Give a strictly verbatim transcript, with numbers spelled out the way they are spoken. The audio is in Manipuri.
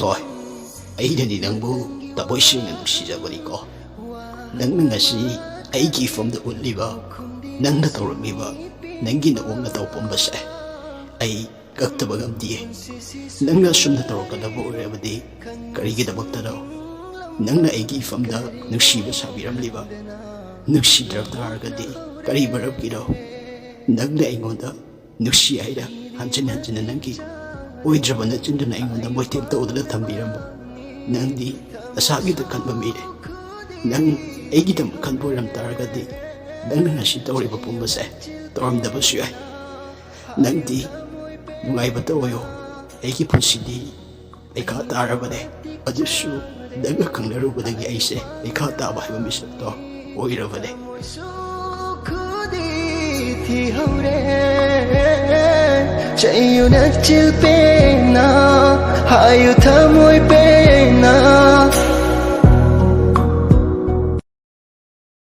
ꯍꯣꯏ, ꯑꯩꯅꯗꯤ ꯅꯪꯕꯨ ꯊꯃꯣꯏ ꯁꯦꯡꯅ ꯅꯨꯡꯁꯤꯖꯕꯅꯤꯀꯣ꯫ ꯅꯪꯅ ꯉꯁꯤ ꯑꯩꯒꯤ ꯏꯐꯝꯗ ꯎꯠꯂꯤꯕ, ꯅꯪꯅ ꯇꯧꯔꯝꯃꯤꯕ, ꯅꯪꯒꯤ ꯅꯑꯣꯡ ꯅꯇꯧ ꯄꯨꯝꯕꯁꯦ ꯑꯩ ꯀꯛꯇꯕ ꯉꯝꯗꯤꯌꯦ꯫ ꯅꯪꯅ ꯑꯁꯨꯝꯅ ꯇꯧꯔꯛꯀꯗꯕ ꯑꯣꯏꯔꯕꯗꯤ ꯀꯔꯤꯒꯤꯗꯃꯛꯇꯅꯣ? ꯅꯪꯅ ꯑꯩꯒꯤ ꯏꯐꯝꯗ ꯅꯨꯡꯁꯤꯕ ꯁꯥꯕꯤꯔꯝꯂꯤꯕ, ꯅꯨꯡꯁꯤꯗ꯭ꯔꯕ ꯇꯥꯔꯒꯗꯤ ꯀꯔꯤ ꯃꯔꯝꯒꯤꯅꯣ? ꯅꯪꯅ ꯑꯩꯉꯣꯟꯗ ꯅꯨꯡꯁꯤ ꯍꯥꯏꯅ ꯍꯟꯖꯤꯟ ꯍꯟꯖꯤꯟꯅ ꯅꯪꯒꯤ ꯑꯣꯏꯗ꯭ꯔꯕ ꯅꯆꯤꯟꯗꯨꯅ ꯑꯩꯉꯣꯟꯗ ꯃꯣꯏꯊꯦꯝ ꯇꯧꯗꯨꯅ ꯊꯝꯕꯤꯔꯝꯕ, ꯅꯪꯗꯤ ꯅꯁꯥꯒꯤꯗ ꯈꯟꯕ ꯃꯤꯅꯦ꯫ ꯅꯪ ꯑꯩꯒꯤꯗꯃꯛ ꯈꯟꯕ ꯑꯣꯏꯔꯝ ꯇꯥꯔꯒꯗꯤ ꯅꯪꯅ ꯉꯁꯤ ꯇꯧꯔꯤꯕ ꯄꯨꯝꯕꯁꯦ ꯇꯧꯔꯝꯗꯕꯁꯨ ꯌꯥꯏ꯫ ꯅꯪꯗꯤ ꯅꯨꯡꯉꯥꯏꯕꯇ ꯑꯣꯏꯌꯣ꯫ ꯑꯩꯒꯤ ꯄꯨꯟꯁꯤꯗꯤ ꯂꯩꯈꯥ ꯇꯥꯔꯕꯅꯦ꯫ ꯑꯗꯨꯁꯨ ꯅꯪꯒ ꯈꯪꯅꯔꯨꯕꯗꯒꯤ ꯑꯩꯁꯦ ꯂꯩꯈꯥ ꯇꯥꯕ ꯍꯥꯏꯕ ꯃꯤꯁꯛꯇꯣ ꯑꯣꯏꯔꯕꯅꯦ꯫ ꯊꯤꯍꯧꯔꯦ꯫ ꯆꯩꯌꯨ ꯅꯛꯆꯤꯜ ꯄꯦꯟꯅ ꯍꯥꯏꯌꯨ ꯊꯃꯣꯏ ꯄꯦꯟꯅ꯫